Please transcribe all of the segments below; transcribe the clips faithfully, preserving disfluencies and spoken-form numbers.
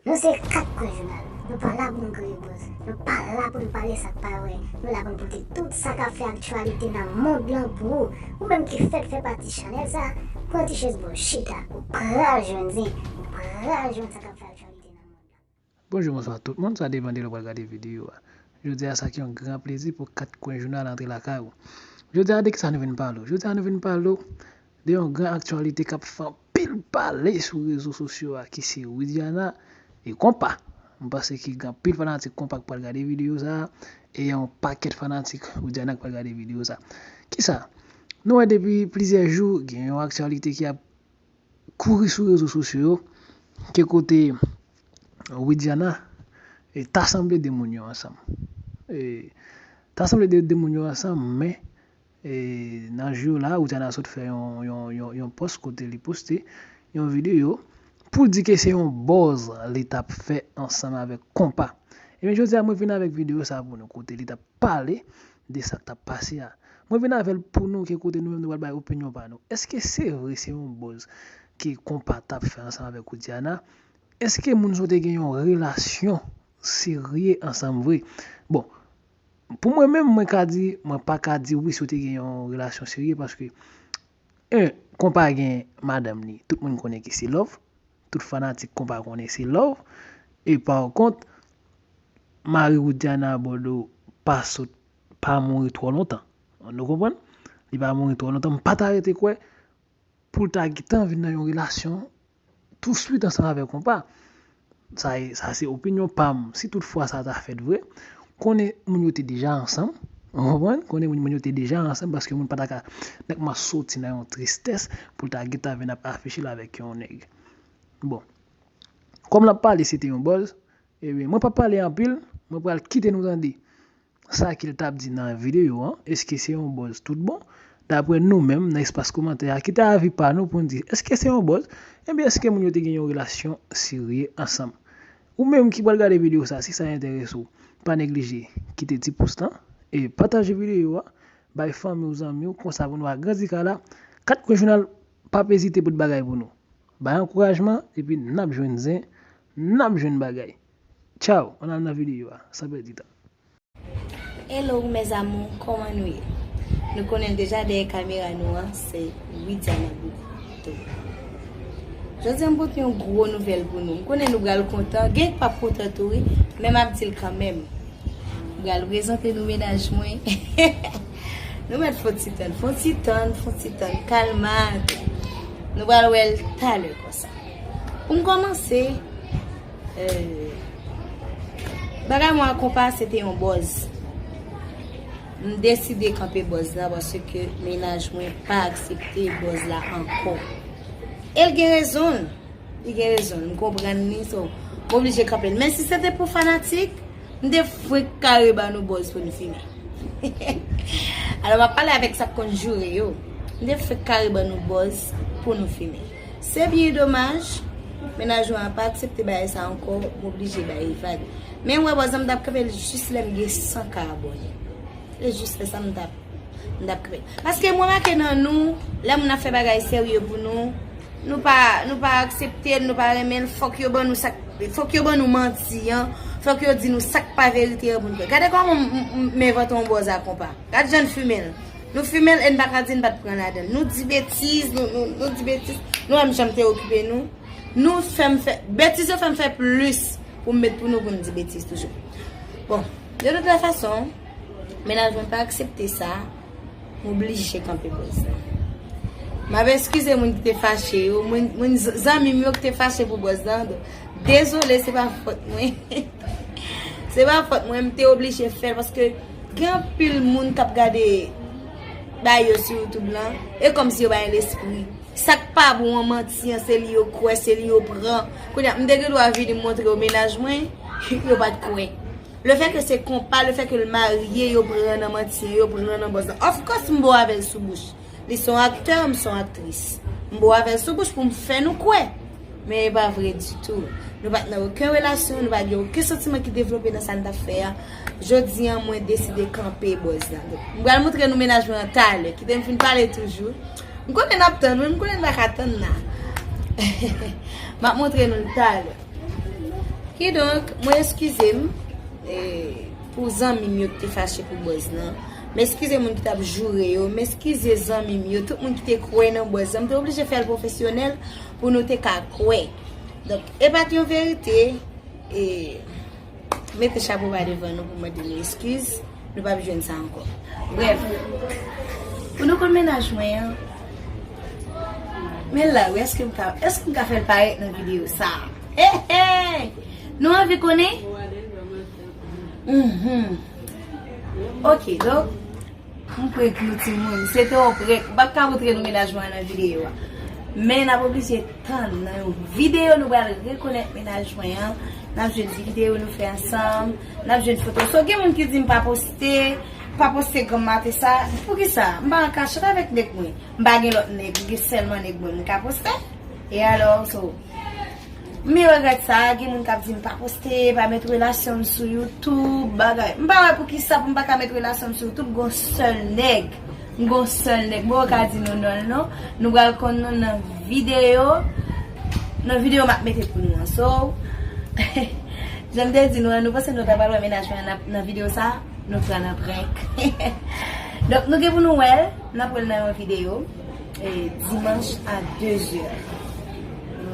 Nou se kat kwen jounal. Nou pa la pou n kreye buzz. Nou pa la pou n pale sa k pa vre. Nou la pou n pote tout sa k ap fè aktyalite nan mond lan pou ou. Ou menm ki fèk fè pati chanèl sa, pran ti chèz bò chita. Ou pral jwenn zen. Ou pral jwenn sa k ap fè aktyalite nan mond lan. Bonjou, bonswa tout moun, sa depann de lè w pral gade videyo a. Jodi a, sa ki yon gran plezi pou kat kwen jounal antre lakay ou. Jodi a, de kisa nou vin pale w? Jodi a, nou vin pale w de yon gran aktyalite k ap fè anpil pale sou rezo sosyo a, ki se Widiana e Konpa. M panse ki gen anpil fanatik Konpa k pral gade videyo sa a, e yon pakèt fanatik Widiana k pral gade videyo sa a. Kisa? Nou wè depi plizyè jou, gen yon aktyalite ki ap kouri sou rezo sosyo yo, ke kote Widiana e ta sanble de moun yo ansanm. E ta sanble de, de moun yo ansanm, men e nan jou la, Widiana sot fè yon, yon, yon, yon pòs kote li poste yon videyo pou l di ke se yon buzz li t ap fè ansanm avèk Konpa. Ebyen, jodi a, mwen vin avèk videyo sa pou nou, kote li t ap pale de sa k t ap pase a. Mwen vin avè l pou nou, ke kote nou menm nou pral bay opinyon pa nou. Èske se vre se yon buzz ke Konpa t ap fè ansanm avèk Widiana? Èske moun sa yo te gen yon relasyon serye ansanm vre? Bon, pou mwen menm, mwen ka di, mwen pa ka di wi si yo te gen yon relasyon serye, paske, en, Konpa gen madanm li, tout moun konnen ki se Love, tout fanatik Konpa konnen se Love, e pa kont, mari Widiana Bordeaux pa sot, pa mouri twò lontan. Nou konprann? Li pa mouri twò lontan. M pa ta rete kwè pou l ta gentan vin nan yon relasyon touswit ansanm avèk Konpa. Sa, sa se opinyon pa m. Si toutfwa sa ta fèt vre, konnen moun yo te deja ansanm. Ou konprann? Konnen moun, moun yo te deja ansanm, paske moun pa ta ka nèkman soti nan yon tristès pou l ta gentan vin ap afiche l avèk yon nèg. Bon. Kòm l ap pale, se te yon buzz, ebyen, mwen p ap pale anpil, mwen pral kite nou tande sa ke l t ap di nan videyo an. Èske se yon buzz tout bon? Daprè nou menm, nan espas kòmantè a, kite avi pa nou pou n di, èske se yon buzz? Ebyen, èske moun yo te gen yon relasyon serye ansanm? Ou menm ki pral gade videyo sa, si sa enterese w, pa neglije kite ti pous lan e pataje videyo a, bay fanmi w, zanmi w, konsa pou nou agrandi kay la. Kat Kwen Jounal p ap ezite pot bagay pou nou. Bay ankourajman, epi n ap jwenn zen, n ap jwenn bagay. Tchaw, ann al nan videyo a, san pèdi tan. Hello mes amours, kòman nou ye? Nou konnen l deja dèyè kamera nou an, se Widiana Bordeaux. Jodi a m pote yon gwo nouvèl pou nou. M konnen nou pral kontan, gen k p ap kontan tou wi, men m ap di l kanmenm. M pral prezante nou mennaj mwen. Nou mèt fon ti tann, fon ti tann, fon ti tann, kalma. Nou pral wè l talè konsa. Pou m kòmanse, euh, bagay mwen ak Konpa se te yon buzz. M deside kanpe buzz la paske mennaj mwen pa aksepte buzz la ankò. E l gen rezon l. Li gen rezon l, m konprann li, so, m oblije kanpe l. Men si se te pou fanatik, m te frenk kare ba nou buzz pou nou fimen. Alò, m ap pale avèk sa k konn joure yo. M te frenk kare ba nou buzz pou nou fimen. Se byen domaj, mennaj mwen an pa aksepte bagay sa ankò, m oblije ba li vag. Men m wè buzz la, m t ap kanpe l jis lè m gen san ka abòne. Se jis lè sa m t ap M t ap kanpe. Paske m remake nan nou, lè moun ap fè bagay serye pou nou, nou pa, nou pa aksepte l, nou pa renmen l, fòk yo ban nou sa k, fòk yo ban nou manti an, fòk yo di nou sa k pa verite an pou n kwè. Gade kòman m, m, m, m envante yon buzz ak Konpa. Gad jan n fimen l. Nou fimen l e n pa ka di n pa t pran ladan l. Nou di betiz, nou, nou, nou di betiz, nou pa janm te okipe nou. Nou fè m fè, betiz yo fè m fè plis pou m met pou nou pou n di betiz toujou. Bon, de toute façon, mennaj mwen pa aksepte sa, m oblije kanpe buzz la. M ap eskize moun ki te fache yo, moun, moun z-, zanmi m yo ki te fache pou buzz la. Dezole, se pa fòt mwen. Se pa fòt mwen, m te oblije fè l paske gen anpil moun k ap gade bagay yo sou YouTube lan, e kòmsi yo pa gen lespri. Sa k pa bon an, manti an, se li yo kwè, se li yo pran. Kounye a, m te gen dwa vini montre yo mennaj mwen, yo pa t kwè. Lefètke se Konpa, lefètke l marye, yo pran nan manti an, yo pran nan buzz la. Of course, m bo avè l sou bouch. Li se yon aktè, m se yon aktris. M bo avè l sou bouch pou m fè nou kwè. Men e pa vre ditou. Nou pa t nan okenn relasyon, nou pa gen okenn santiman ki devlope nan sa n t ap fè a. Jodi a, mwen deside kanpe buzz la. Donk, m pral montre nou mennaj mwen an talè. Kite m fin pale toujou. M konnen n ap tann, wi, m konnen n pa ka tann la. M ap montre nou l talè. Kidonk, mwen eskize m, e, pou zanmi m yo ki te fache pou buzz lan. M eskize moun ki t ap joure yo. M eskize zanmi m yo, tout moun ki te kwè nan buzz lan. M te oblije fè l pwofesyonèl pou nou te ka kwè. Donk, e pa t yon verite, e, mete chapo ba devan nou pou mande nou eskiz. Nou p ap jwenn sa ankò. Brèf, pou nou konn mennaj mwen an, men la, wi, èske m ka, èske m ka fè l parèt nan videyo sa a? Hey, hey! Nou anvi konnen? Mhm. Ok, donk, m prank nou timoun. Se te yon prank. M p ap ka montre nou mennaj mwen an nan videyo a. Men n ap oblije tann nan yon videyo nou pral rekonèt mennaj mwen an. N ap jwenn videyo nou fè ansanm. N ap jwenn foto. So, gen moun ki di m pa poste, pa poste granm maten sa. Poukisa? M pa an kachèt avèk nèg mwen. M pa gen lòt nèg, m gen sèlman nèg mwen m ka poste. E alò, so, m regrèt sa, gen moun k ap di m pa poste, pa met relasyon m sou YouTube, bagay. M pa wè poukisa pou m pa ka met relasyon m sou YouTube, gon sèl nèg. M gon sèl nèg. M poko ka di nou non l non. Nou pral konn non nan videyo. Nan videyo m ap mete pou nou an. So, jan m te di nou an, nou panse nou ta pral wè mennaj mwen nan, nan videyo sa? Nou pran nan prank. Donk, nou gen pou nou wè l, n ap wè l nan yon videyo, e, dimanch a dezè.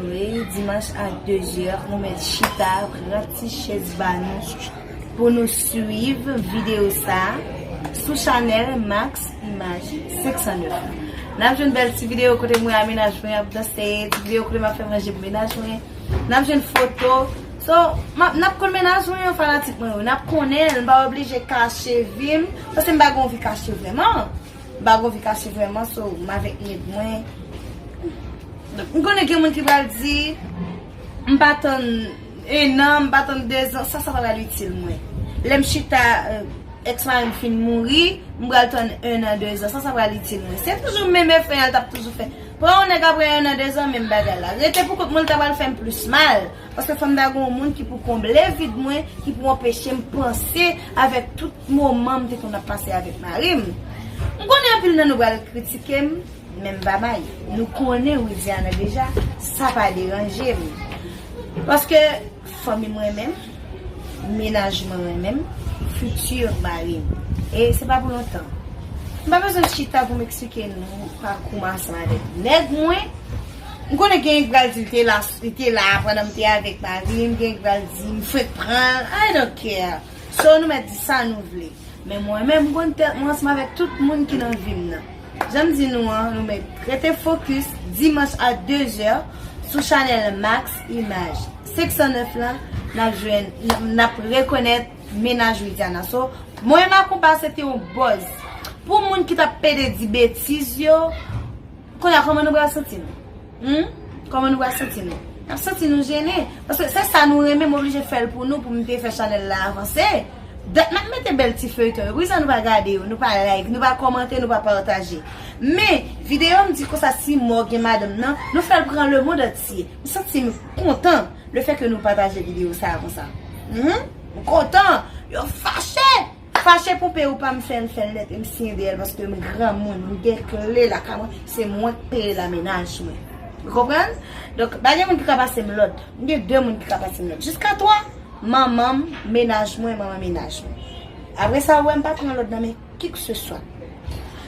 Wi, dimanch a dezè, nou mèt chita, pran ti chèz ba nou pou nou swiv videyo sa sou chanèl Max Image senk san nèf. N ap jwenn bèl ti videyo kote mwen a mennaj mwen ap danse, ti videyo kote m ap fè manje pou mennaj mwen. N ap jwenn foto. So, m ap, n ap konn mennaj mwen yo, fanatik mwen yo. N ap konnen l, m pa oblije kache vi m. Paske m pa gen anvi kache vrèman. M pa gen anvi kache vrèman, so, m avèk nèg mwen. M konnen gen moun ki pral di, m pa tann en an, m pa tann dezan, sa, sa pa pral itil mwen. Lè m chita, euh, Èks mari m fin mouri, m pral tann en an, dezan, sa, sa pral itil mwen. Se toujou menm efè a l t ap toujou fè. Pran yon nèg apre en an, dezan, menm bagay la. Rete pou kont mwen, l ta pral fè m plis mal. Paske fò m ta gen yon moun ki pou konble vid mwen, ki pou anpeche m panse avèk tout moman m te konn ap pase avèk mari m. M konnen anpil nan nou pral kritike m, men m pa may. Nou konnen Widiana deja, sa pa deranje m. Paske fanmi m renmen m, mennaj mwen renmen m, fiti mari m. E se pa pou lontan. M pa bezwen chita pou m eksplike nou pakou m ansanm avèk nèg mwen. M konnen gen ki pral di l te la, li te la pandan m te avèk mari m, gen ki pral di m fenk pran l. I don't care. So, nou mèt di sa nou vle. Men mwen menm, m konn tèt mwen ansanm avèk tout moun ki nan vi m nan. Jan m di nou an, nou mèt rete fokis dimanch a dezè sou chanèl Max Image senk san nèf lan, n ap jwenn, n ap rekonèt mennaj Widiana. So, mwen menm ak konpa se te yon buzz. Pou moun ki t ap pede di betiz yo, kounye a kòman nou pral santi nou? Hmm? Kòman nou pral santi nou? N ap santi nou jennen. Paske se sa nou renmen, m oblije fè l pou nou, pou m te fè chanèl la avanse. Dat m ap mete bèl ti feyton yo. Poukisa nou pa gade yo, nou pa like, nou pa kòmante, nou pa pataje? Men, videyo m di konsa si mò gen madanm nan, nou fè l pran lemonn antye. M santi m kontan lefètke nou pataje videyo sa a konsa. Mhm. M kontan. Yo fache. Fache pou peye ou pa m fè l, fè l nèt, e m siyen dèyè l paske m granmoun, m gen kle lakay mwen, se mwen k peye la mennaj mwen. Ou konprann? Donk, pa gen moun ki ka pase m lòd. M gen de moun ki ka pase m lòd. Jiska twa, manman m, mennaj mwen, manman mennaj mwen. Apre sa, ou wè m pa pran lòd nan men kikeseswa.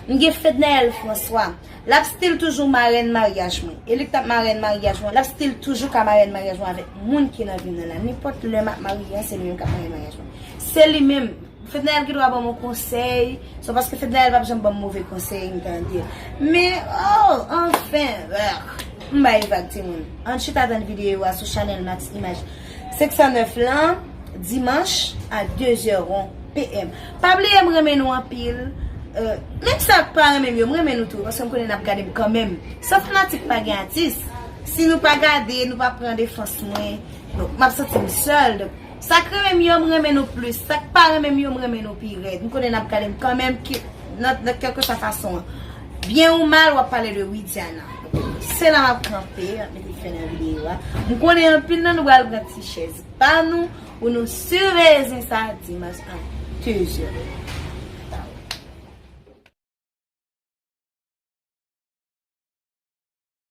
M gen Fednaelle François. L ap still toujou marèn maryaj mwen. E li k t ap marèn maryaj mwen. L ap still toujou ka marèn maryaj mwen avèk moun ki nan vi m nan la. Nenpòt lè m ap marye a, se li menm k ap marèn maryaj mwen. Se li menm. Fednaelle gen dwa ban m yon konsèy. Se paske Fednaelle p ap janm ban m move konsèy, m tande. Men, oh, anfen, ah, m bay vag timoun. Ann chita tann videyo a sou chanèl Max Image senk san nèf lan, dimanch a dezè won. P M. Pa bliye m renmen nou anpil. Euh, menm sa k pa renmen m yo, m renmen nou tou, paske m konnen n ap gade m kanmenm. San fanatik pa gen atis. Si nou pa gade, nou pa pran defans mwen, donk, m ap santi m sèl. Donk, sa k renmen m yo, m renmen nou plis. Sa k pa renmen m yo, m renmen nou pi rèd. M konnen n ap gade m kanmenm, ki, nan, nan kèlkeswa fason an. Byen ou mal, w ap pale de Widiana. Se la m ap kanpe, m ap mete fen nan videyo a. M konnen anpil nan nou pral pran ti chèz pa nou, pou nou siveye zen sa dimanch a dezè.